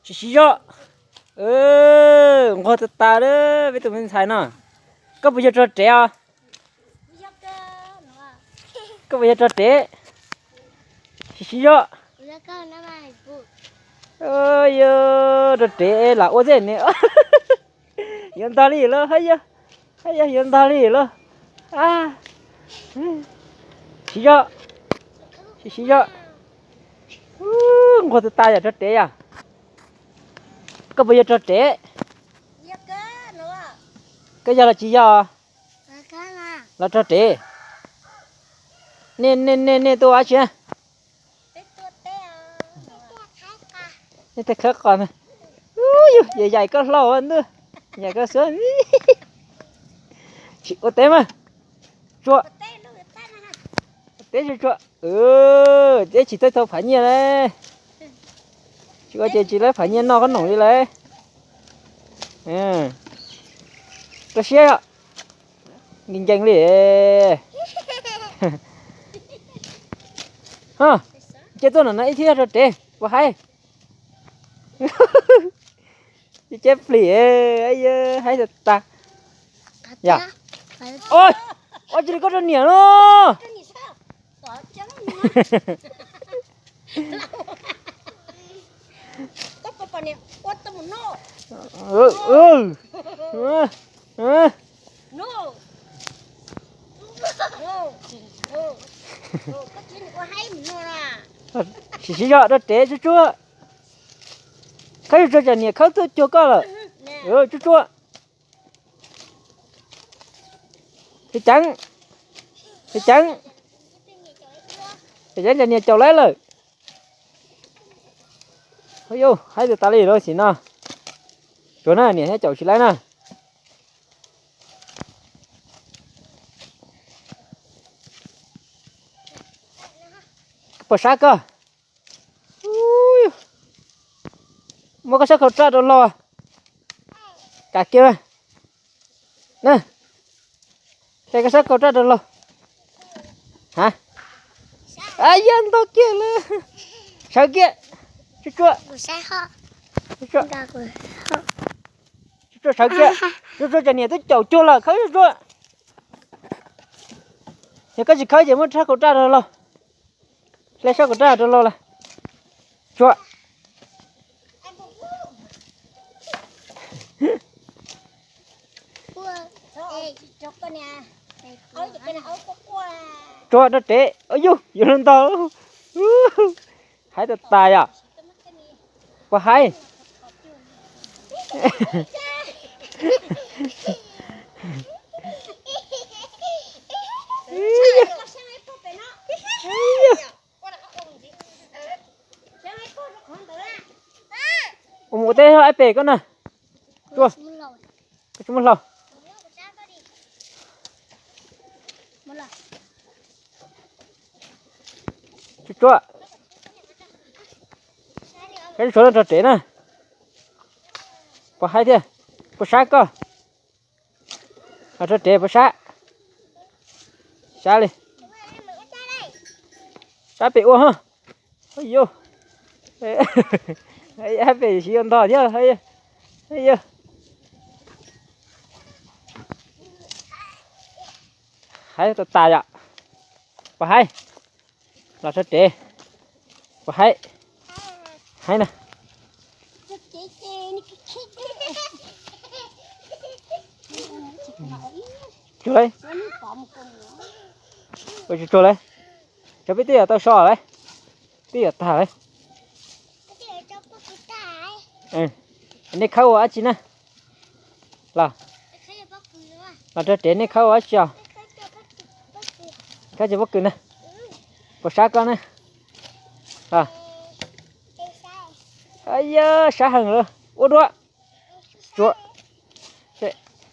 Tsis siv zog. Nquag tas tas lawm peb tus me ntxhais no. Koj puas yog rog rev os? Koj puas yog rog rev? Tsis siv zog. Yog rog rev lam ua tej ne. Yuav ntog li lawm, hab yog yuav ntog li lawm. Siv zog, siv zog. Nquag tas tas yom, rog rev yom. Koj puas yog rog rev? Koj yog los tsis yog? Los rog rev. Nej, nej, nej tuaj ua dab tsi? Nej tej khawb qos na. Yus yaim koj hlau ntuj, yaim koj xwb. Tsis ua teb mas. Tsuam. Ua teb tsuam tsuam. Teb tsis tau phav nyiaj lauj. Tsis ua ces tsis lawv phav nyiaj noj qhob noom li lauj. Rau siab yom. Nkees nkees li. Cia tuaj no no ib thiab rog rev puas haib? Ceb plis, haib tas tas. Yog. Ua tsis li koj rau niam no. Siv siv zog rog rev tsuag tsuag. Khawb tsuag tsuag tsam niam khawb tuaj cuag koj lawm. Tsuag tsuag. Ceev ceev, ceev ceev, tsam niam caum lawv lawm. Yus, haib tas tas li lawm xim no. Tsuag na, niam thiaj caum tsis lawv na. Puas sab koj? Muab koj sab khau raj rau laug. Kam kiag na. Koj sab khau raj rau laug. A, yog ntog kiag lawm. Sawv kiag. Tsuag tsuag. Tsuag tsuag, sawv kiag. Tsuag tsuag, tsam niam twb caum cuag lawm, khawb tsuag tsuag. Yog koj tsis khawb ces muab sab khau raj rau laug. Hle sab khau raj rau laug lawm. Tsuag. Tsuag rog rev, yus yuav luag ntog. Haib tas tas yom. Puas haib? Ua mus ua teb hab pem koj na. Tsuag, koj tsis muaj hlau. Tsuag tsuag, koj tsis tshua rog rev na. Puas haib thiab? Puas sab koj? Rog rev puas sab? Sab li. Sab pem ua hos. Yus, pem siv yuav ntog thiab. Haib tas tas yom. Puas haib? Los rog rev. Puas haib? Haib na. Tsuag lauj. Ua tsuag tsuag lauj. Cov peb twb yuav tau so lauj. Twb yuav tag lauj. Nej khawb ua dab tsi na? Los, los rog rev nej khawb ua dab tsi os? Khawb cov pob kws na. Puas sab koj na? Los, yog sab heev lawm ua dua. Tsuag,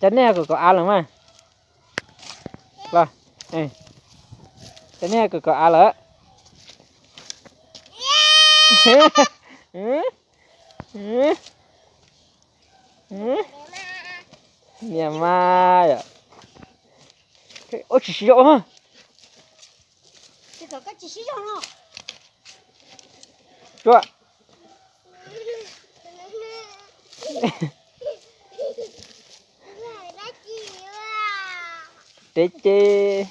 cov nej kaum kaum av lawm mas. Los, cov nej kaum kaum av lawm. Niam mas yom. Ua tsis siv zog. Tsuag, Deb ces